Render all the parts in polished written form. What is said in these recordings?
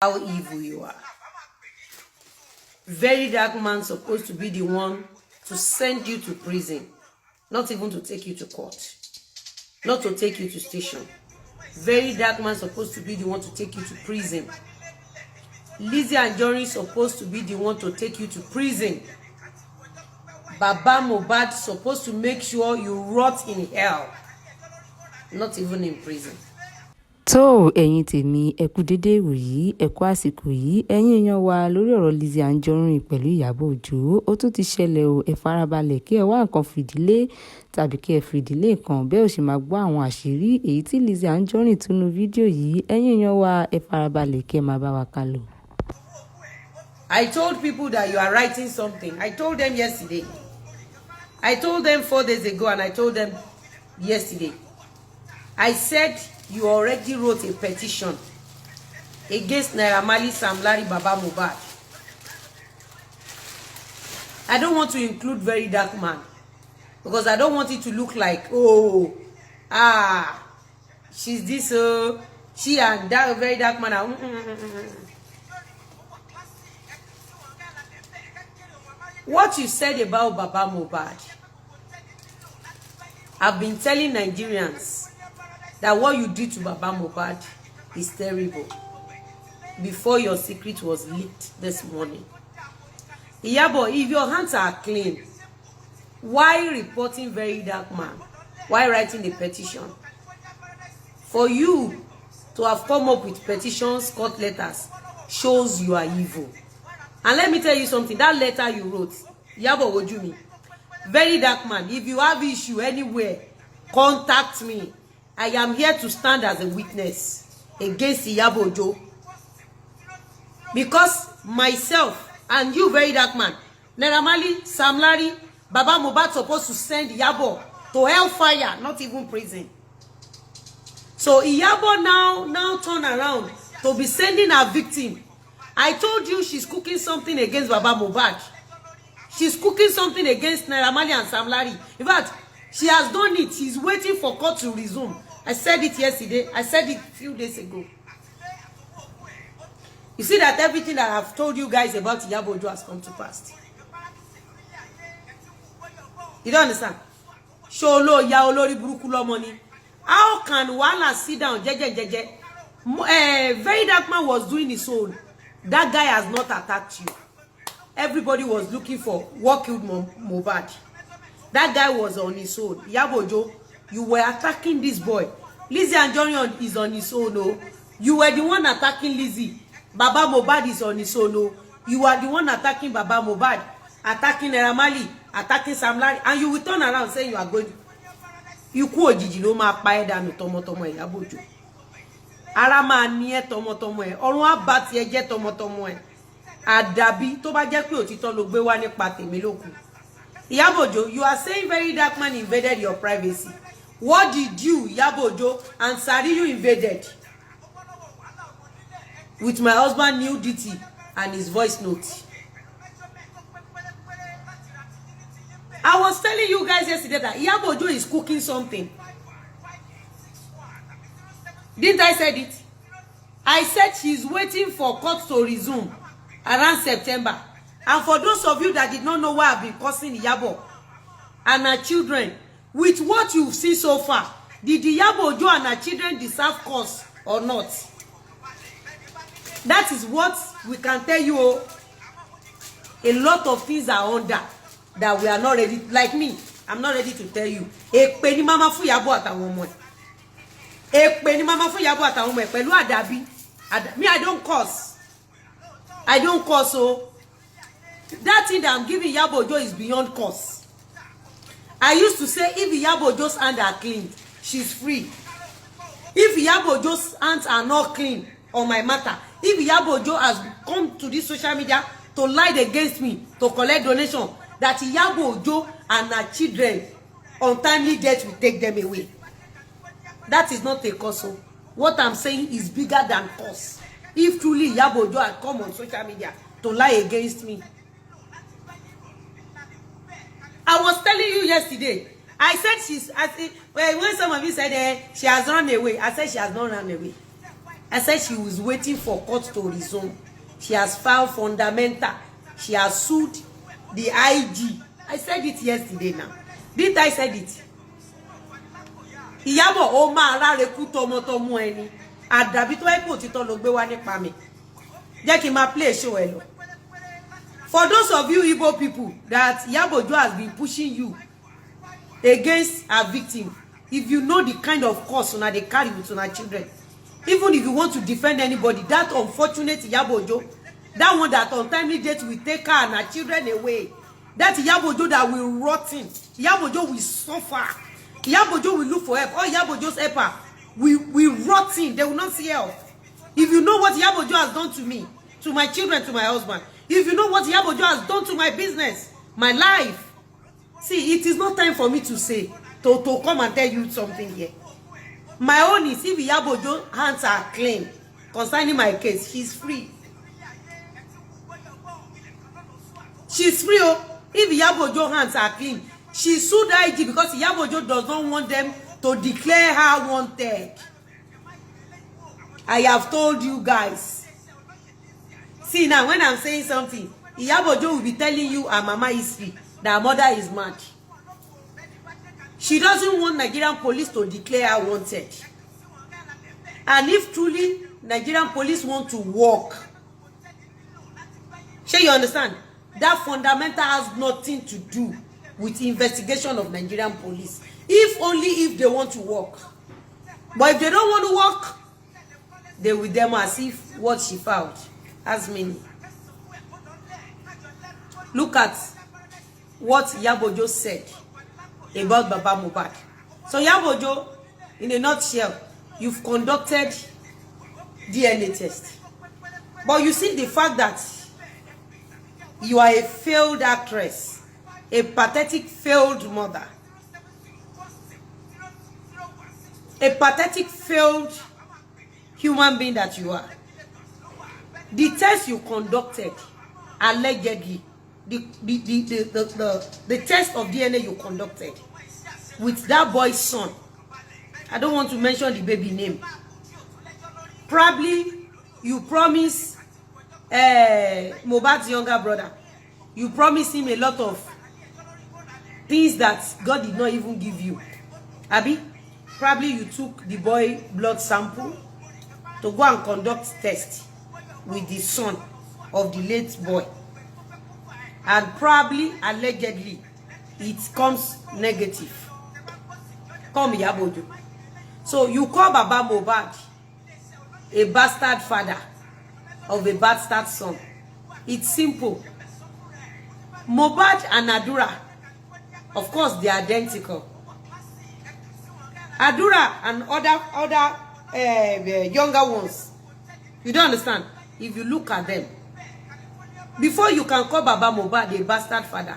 How evil you are. Very Dark Man supposed to be the one to send you to prison, not even to take you to court, not to take you to station. Very Dark Man supposed to be the one to take you to prison. Lizzie Anjorin supposed to be the one to take you to prison. Baba Mohbad supposed to make sure you rot in hell, not even in prison. Tó, ẹ̀yin tèmi, ẹ kú dédé ìwòyí, ẹ kú àsìkò yìí. Ẹ̀yin èèyàn wa, lórí ọ̀rọ̀ Lizzy Anjorin pẹ̀lú Ìyábọ̀ Òjó, ó tún ti ṣẹlẹ̀ o. Ẹ farabalẹ̀ kí ẹ wá nǹkan fìdílé tàbí kí ẹ fìdílé nǹkan bẹ́ẹ̀, ò sì máa gbọ́ àwọn àṣírí èyí tí Lizzy Anjorin túnú fídíò yìí. Ẹ̀yin èèyàn wa, ẹ farabalẹ̀ kí ẹ máa bá wa ká lọ. I told people that you are writing something. I told them yesterday. I told them 4 days ago and I told them yesterday. I said you already wrote a petition against Naira Marley, Sam Larry, Baba Mohbad. I don't want to include Very Dark Man because I don't want it to look like, oh, ah, she's this, she and that Very Dark Man are, What you said about Baba Mohbad, I've been telling Nigerians that what you did to Baba Mohbad is terrible before your secret was leaked this morning. Iyabo, if your hands are clean, why reporting Very Dark Man? Why writing the petition? For you to have come up with petitions, court letters, shows you are evil. And let me tell you something, that letter you wrote, Iyabo Ojumi, Very Dark Man, if you have issue anywhere, contact me. I am here to stand as a witness against Iyabo Ojo. Because myself and you, Very Dark Man, Naira Marley, Sam Larry, Baba Mohbad supposed to send Iyabo to hellfire, not even prison. So Iyabo now turn around to be sending her victim. I told you she's cooking something against Baba Mohbad. She's cooking something against Naira Marley and Sam Larry. In fact, she has done it. She's waiting for court to resume. I said it yesterday. I said it a few days ago. You see that everything that I've told you guys about Iyabo Ojo has come to pass. You don't understand? Ṣó ló ya olórí burúkú lọ́mọ ni? How can Wala sit down jẹ́jẹ́ jẹ́jẹ́? Very Dark Man was doing his own. That guy has not attacked you. Everybody was looking for what killed Mohbad. That guy was on his own. Iyabo Ojo, you were attacking this boy. Lizzy Anjorin is on his own. Oh, you were the one attacking Lizzy. Baba Mohbad is on his own. Oh, you are the one attacking Baba Mohbad, attacking Naira Marley, attacking Sam Larry, and you will turn around saying you are going. Ikú òjijì ló máa pa ẹ́ dànù tọmọtọmọ. Ìyábọ̀ Òjó, ara máa ní ẹ́ tọmọtọmọ ẹ̀, ọ̀run á bá tiẹ̀ jẹ́ tọmọtọmọ ẹ̀. Àdàbí tó bá jẹ́ pé òtítọ́ ló gbé wá nípa tèmi ló kù. Ìyábọ̀ Òjó, you are saying Very Dark Man invaded your privacy. What did you, Ìyábọ̀ Òjó, and Sariyu invaded with my husband nudity and his voice note? I was telling you guys yesterday that Iyabo Ojo is cooking something. Didn't I said it? I said she's waiting for court to resume around September. And for those of you that did not know why I've been cursing Iyabo and her children, with what you've seen so far, did Iyabo Ojo and her children deserve curse or not? That is what we can tell you. Oh. A lot of things are under that we are not ready. Like me, I'm not ready to tell you. Èpè ni mama fún Ìyábọ̀ àtàwọn ọmọ ẹ̀. Èpè ni mama fún Ìyábọ̀ àtàwọn ọmọ ẹ̀ pẹ̀lú àdàbí. Me, I don't curse. I don't curse, oh. That thing that I'm giving Iyabo Ojo is beyond curse. I used to say if Iyabo Ojo's hands are clean, she's free. If Iyabo Ojo's hands are not clean on my matter, if Iyabo Ojo has come to this social media to lie against me, to collect donation, that Iyabo Ojo and her children, untimely death will take them away. That is not a curse. Oh. What I'm saying is bigger than curse. If truly Iyabo Ojo had come on social media to lie against me. I was telling you yesterday. I said she's, I said, well, when some of you said she has run away, I said she has not run away. I said she was waiting for court to resume. She has filed fundamental. She has sued the IG. I said it yesterday now. Didn't I said it? Ìyábọ̀, ó máa ráre kú tọmọtọmọ ẹni àdàbí tó ẹ kò títọ́ ló gbé wá nípa mi. Jẹ́ kí n máa play show ẹ lọ. For those of you Igbo people that Iyabo Ojo has been pushing you against her victim, if you know the kind of curse una dey carry with una children, even if you want to defend anybody, that unfortunate Iyabo Ojo, that one that untimely death will take her and her children away, that Iyabo Ojo that will rotten, Iyabo Ojo will suffer, Iyabo Ojo will look for help, all Iyabo Ojo's helper will rotten, they will not see help. If you know what Iyabo Ojo has done to me, to my children, to my husband, if you know what Iyabo Ojo has done to my business, my life, see, it is not time for me to say, to come and tell you something here. My own is, if Iyabo Ojo hands are clean concerning my case, she's free. She's free. Oh, if Iyabo Ojo hands are clean, she sued IG because Iyabo Ojo does not want them to declare her wanted. I have told you guys. See now, when I'm saying something, Iyabo Ojo will be telling you her mama is free, that her mother is mad. She doesn't want Nigerian police to declare her wanted. And if truly Nigerian police want to work, shey you understand? That fundamental has nothing to do with investigation of Nigerian police. If only if they want to work. But if they don't want to work, they will demo as if what she filed has meaning. Look at what Iyabo Ojo said about Baba Mohbad. So Iyabo Ojo, in a nutshell, you've conducted DNA test. But you see the fact that you are a failed actress, a pathetic failed mother, a pathetic failed human being that you are. The test you conducted, allegedly, the test of DNA you conducted with that boy's son, I don't want to mention the baby name. Probably you promise Mohbad's younger brother, you promise him a lot of things that God did not even give you. Abi, probably you took the boy blood sample to go and conduct test with the son of the late boy, and probably, allegedly, it comes negative. Come, Iyabo Ojo. So you call Baba Mohbad a bastard father of a bastard son. It's simple. Mohbad and Adura, of course, they are identical. Adura and other younger ones, you don't understand. If you look at them, before you can call Baba Mohbad a bastard father,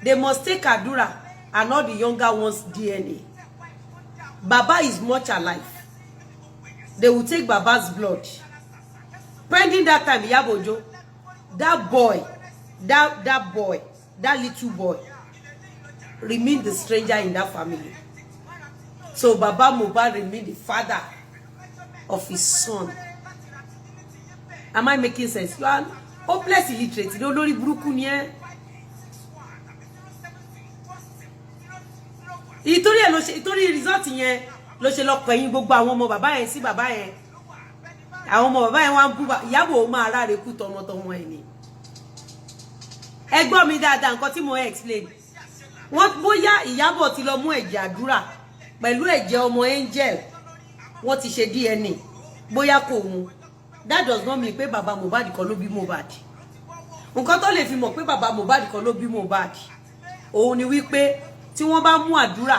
they must take Adura and all the younger ones' DNA. Baba is much alive. They will take Baba's blood. Pending that time, Iyabo Ojo, that boy, that boy, that little boy, remain the stranger in that family. So Baba Mohbad remain the father of his son. Am I making sense? You are hopeless illiterate. Olórí burúkú ni ẹ́. Ìtorí ẹ̀ ló ṣe, ìtorí result yẹn ló ṣe lọ pẹ̀yìn gbogbo àwọn ọmọ bàbá yẹn sí bàbá yẹn. Àwọn ọmọ bàbá yẹn wá ń bú Ìyábọ̀, ó máa ráre kú tọmọtọmọ ẹ̀ ni. Ẹ gbọ́ mi dáadáa, nǹkan tí mo explain. Wọ́n bóyá Ìyábọ̀ ti lọ mú ẹ̀jẹ̀ Àdúrà pẹ̀lú ẹ̀jẹ̀ ọmọ Angel, wọ́n ti ṣe DNA, bóyá kò mu. That does not mean pé bàbá Mohbad kọ́ ló bí Mohbad. Nǹkan tó lè fi mọ̀ pé bàbá Mohbad kọ́ ló bí Mohbad òun ni wípé tí wọ́n bá mú Àdúrà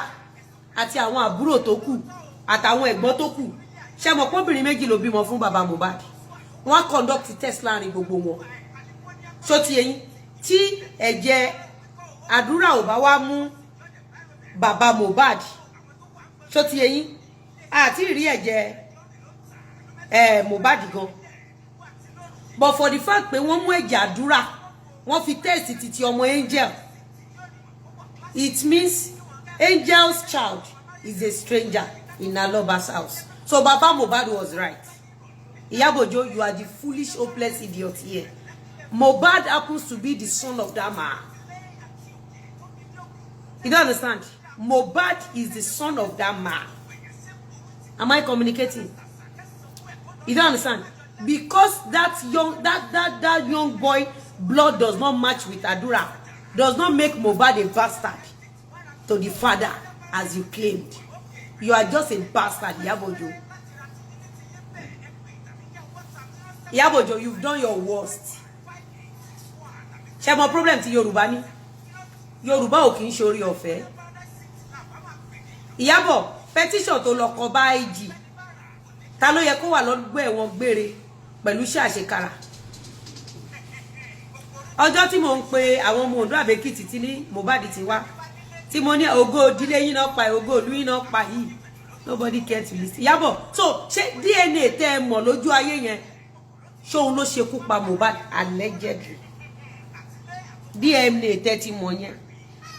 àti àwọn àbúrò tó kù àtàwọn ẹ̀gbọ́n tó kù, ṣe mọ̀ pé obìnrin méjì ló bímọ fún bàbá Mohbad, wọ́n á conduct test láàrin gbogbo wọn. Ṣó ti eyín tí ẹ̀jẹ̀ Àdúrà ò bá wá mú bàbá Mohbad, ṣó ti eyín àti rí ẹ̀jẹ̀ ẹ̀ Mohbad gan? But for the fact pé wọ́n mú ẹ̀jẹ̀ Àdúrà, wọ́n fi test titi ọmọ Angel, it means Angel's child is a stranger in Aloba's house. So Baba Mohbad was right. Iyabo Ojo, you are the foolish, hopeless idiot here. Mohbad happens to be the son of that man. You don't understand? Mohbad is the son of that man. Am I communicating? You don't understand? Because that young that that that young boy blood does not match with Adura, does not make Mohbad a bastard to the father as you claimed. You are just a bastard, Iyabo Ojo. Iyabo Ojo, you've done your worst. Ṣé mo problem tí Yorùbá ní? Yorùbá ò kì í ṣe orí ọ̀fẹ́. Ìyábọ̀, petition tó lọ kọ bá IG, ta ló yẹ kó wà lọ́gbọ́ ẹ̀wọ̀n gbére pẹ̀lú iṣẹ́ àṣekára? Ọjọ́ tí mò ń pe àwọn ọmọ Oǹdó àbẹ́kìtì tí ní Mohbad ti wá, tí mo ní ògo ìdílé yín náà pa, ògo ìlú yín náà pa yìí, nobody care to listen. Ìyábọ̀, so ṣé DNA tẹ́ ẹ mọ̀ lójú ayé yẹn, ṣóun ló ṣekú pa Mohbad? Allegedly, DNA tẹ́ ti mọ̀ yẹn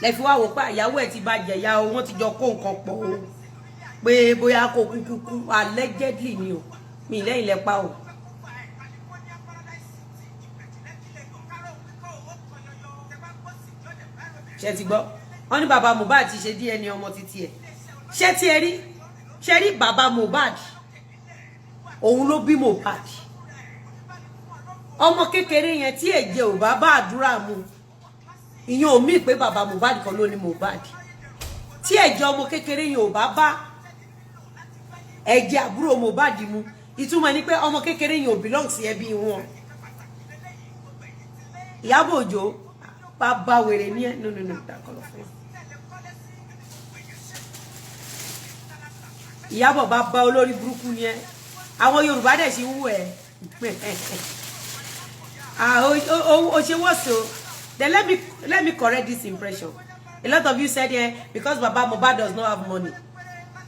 lẹ fi wá wò pé àyàwó ẹ̀ ti bá jẹ̀yà o, wọ́n ti jọ kó nǹkan pọ̀ o, pé bóyá kó kúkú kú. Allegedly ni o, mi lẹ́yìn lẹ́pa o. Ṣe ti gbọ́? Wọ́n ní bàbá Mohbad ti ṣe DNA ọmọ títí ẹ̀. Ṣé tí ẹ rí? Ṣe rí bàbá Mohbad, òun ló bí Mohbad. Ọmọ kékeré yẹn tí ẹ̀jẹ̀ ò bá bá àdúrà mu, ìyẹn ò mí pé bàbá Mohbad kan ló ní Mohbad. Tí ẹ̀jẹ̀ ọmọ kékeré yẹn ò bá bá ẹ̀jẹ̀ àbúrò Mohbad mu, ìtumọ̀ ni pé ọmọ kékeré yẹn ò belong sí ẹbí wọn. Ìyábọ̀ Òjó, bàbá wèrè ní ẹ. No, no, no, dákọlọ fún ẹ. Ìyábọ̀, bàbá olórí burúkú ni ẹ. Àwọn Yorùbá dẹ̀ ṣe ń wù ẹ́. Ah, o ṣe wọ́sọ̀. Then let me correct this impression. A lot of you said here, because Baba Mohbad does not have money.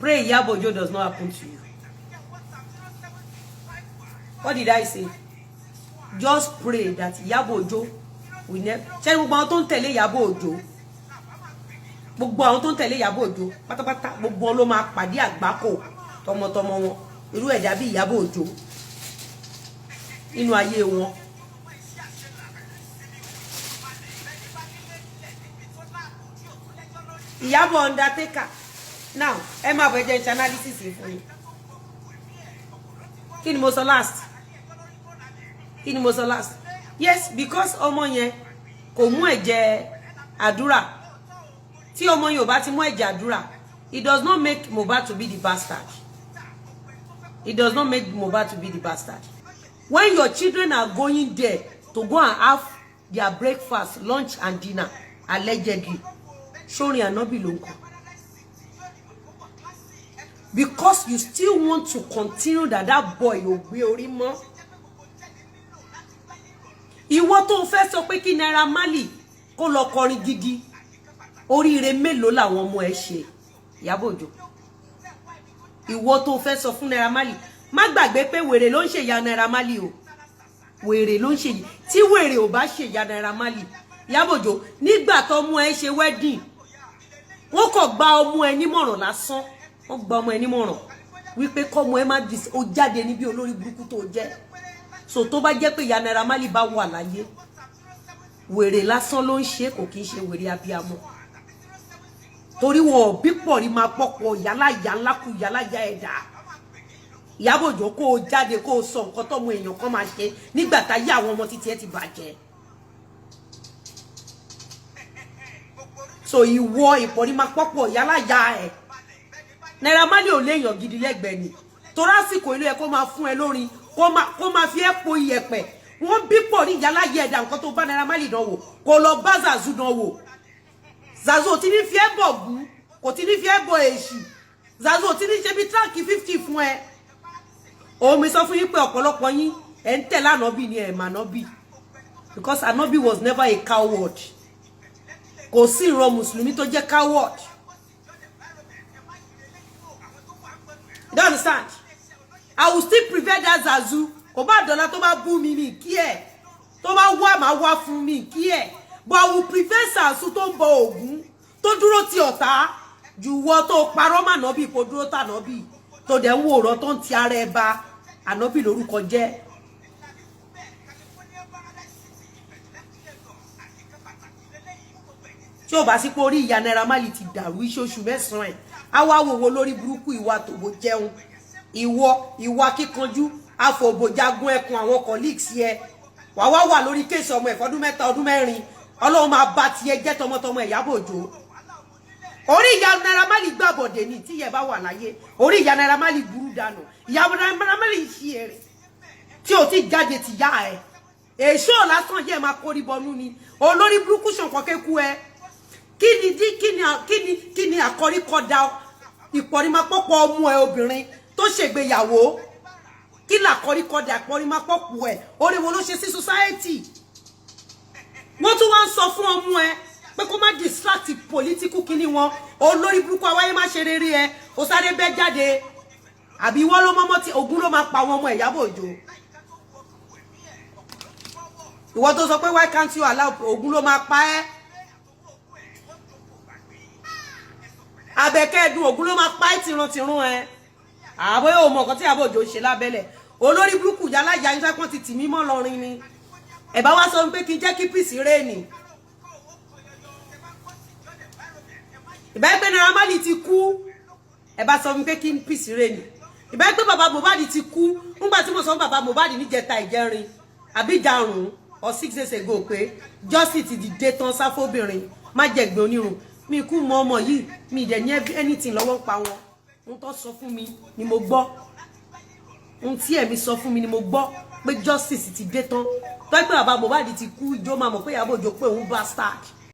Pray Iyabo Ojo does not happen to you. What did I say? Just pray that Iyabo Ojo will never. Ṣé gbogbo àwọn tó ń tẹ̀lé Iyabo Ojo, gbogbo àwọn tó ń tẹ̀lé Iyabo Ojo pátápátá, gbogbo wọn ló máa pàdé àgbákò tọmọtọmọ wọn, irú ẹ̀dá bí Iyabo Ojo nínú ayé wọn. Ìyábọ̀ Undertaker, now ẹ máa bọ̀, ẹ jẹ́ n ṣe analysis fún yín. Kí ni mo sọ last? Kí ni mo sọ last? Yes, because ọmọ yẹn kò mú ẹ̀jẹ̀ àdúrà. Tí ọmọ yẹn ò bá ti mú ẹ̀jẹ̀ àdúrà, it does not make Mohbad to be the bastard. It does not make Mohbad to be the bastard. When your children are going there to go and have their breakfast, lunch and dinner, allegedly, sórin ànábì ló ń kọ, because you still want to continue that that boy ò gbé orí mọ́. Ìwọ tó fẹ́ sọ pé kí Naira Marley kó lọ kọrin gidi, oríire mélòó làwọn ọmọ ẹ ṣe? Ìyábọ̀ Òjó, ìwọ tó fẹ́ sọ fún Naira Marley, má gbàgbé pé wèrè ló ń ṣe ìyá Naira Marley o. Wèrè ló ń ṣe yìí. Tí wèrè ò bá ṣe ìyá Naira Marley, Ìyábọ̀ Òjó, nígbà tó mú ẹ ṣe wedding, wọ́n kàn gba ọmọ ẹ nímọ̀ràn lásán. Wọ́n gba ọmọ ẹ nímọ̀ràn wípé kọ́mọ ẹ má dis ó jáde níbi olórí burúkú tó jẹ́. So tó bá jẹ́ pé ìyá Naira Marley bá wà láyé, wèrè lásán ló ń ṣe, kò kí ń ṣe wèrè abiyamọ, torí wọn ò bí pọ̀ rí máa pọ̀pọ̀ yálà ìyá ńlá kù yálà ìyá ẹ̀dá. Ìyábọ̀ Òjó, kó o jáde kó o sọ nǹkan tọ́mọ èèyàn kan máa ṣe nígbà táyé àwọn ọmọ títí ẹ ti bàjẹ́. So ìwọ ìpọ̀rí máa pọ̀pọ̀ yálà ìyá ẹ̀. Naira Marley ò léèyàn gidi lẹ́gbẹ̀ẹ́ ni, torí àsìkò ilé ẹ kó máa fún ẹ lórin, kó máa fi ẹ́ po iyẹ̀pẹ̀. Wọ́n bí pọ̀ ní yálà ìyá ẹ̀dá. Nǹkan tó bá Naira Marley dánwò, kó lọ bá Zazu dánwò. Zazu ò ti ní fi ẹ́ bọ̀ gún, kò ti ní fi ẹ́ bọ̀ èṣù. Zazu ò ti ní ṣe bí track 50 fún ẹ. Òun mi sọ fún yín pé ọ̀pọ̀lọpọ̀ yín ẹ̀ ń tẹ̀lé ànábì ni ẹ̀ mà ànábì, because ànábì was never a coward. Kò sí ìran mùsùlùmí tó jẹ́ coward. You don't understand? I will still prefer that Zazu. Kò bá dọ̀la, tó bá bú mi, mi kí ẹ̀, tó bá wá máa wá fún mi kí ẹ̀, but I will prefer Zazu tó ń bọ Ògún, tó dúró ti ọ̀tá, ju wọ́ tó parọ́ mà nọ́bì kó dúró tà nọ́bì, tó dẹ̀ ń wòrán tó ń ti ara ẹ ba. Ànábì lórúkọ jẹ́. Tí ò bá sí pé orí ìyá Naira Marley ti dàrú, iṣẹ́ oṣù 9 ẹ̀ á wá wòwò lórí burúkú, ìwà tòbó jẹun, ìwọ ìwà kíkanjú, àfòbòjagun ẹkùn àwọn colleagues yẹ, wà wá wà lórí case ọmọ ẹ̀ fọdún 3, ọdún 4. Ọlọ́run máa bá tiẹ̀ jẹ́ tọmọtọmọ. Ìyábọ̀ Òjó, orí ìyá Naira Marley gbàbọ̀dé ni. Tí ìyá bá wà láyé, orí ìyá Naira Marley burú dànù. Ìyá Naira Marley ṣí èrè tí o ti jáde ti yá ẹ, èso lásán yẹ máa kórí bọnú ni. Olórí burúkú ṣànkàn kéku ẹ. Kí ni dí kí ni kí ni kí ni àkọrí kọdà ìpọ̀rímápọ̀pọ̀ ọmọ ẹ obìnrin tó ṣègbéyàwó? Kí làkọrí kọdà ìpọ̀rímápọ̀pọ̀ ẹ? Orí wo ló ṣe sí society? Wọ́n tún wá ń sọ fún ọmọ ẹ pé kó má distract political kíní wọn. Olórí burúkú awáyé má ṣe rere ẹ, ó sáré bẹ́ jáde. Àbí wọ́n ló mọ́mọ́ tí Ògún ló máa pa àwọn ọmọ Ìyábọ̀ Òjó? Ìwọ tó sọ pé why can't you allow, Ògún ló máa pa ẹ́. Àbẹ̀kẹ́ ẹ̀dùn, Ògún ló máa pa ẹ́ tìrantìrun ẹ. Àbọ̀ yóò mọ̀ nǹkan tí Ìyábọ̀ Òjó ṣe lábẹ́lẹ̀. Olórí burúkú yálàyà yín fẹ́ ti tì mí mọ́ lọrin ni. Ẹ̀ bá wá sọ pé kí n jẹ́ kí peace reign. Ìbá pé Naira Marley ti kú, ẹ bá sọ pé kí n peace reign. Ìbá pé bàbá Mohbad ti kú, ńgbà tí mo sọ fún bàbá Mohbad níjẹta, ìjẹrin àbí ìjarùn or 6 days ago pé justice ti dìde tán, sáfóbìnrin má jẹ̀gbẹ́ onírun. Mi kú mọ ọmọ yìí, mi dẹ̀ ní anything lọ́wọ́ ń pa wọn. Ohun tó sọ fún mi ni mo gbọ́, ohun tí ẹ̀mí sọ fún mi ni mo gbọ́ pé justice ti dé tán. Tó pé bàbá Mohbad ti kú, ìjọ máa mọ̀ pé Ìyábọ̀ Òjó pé òun bastard.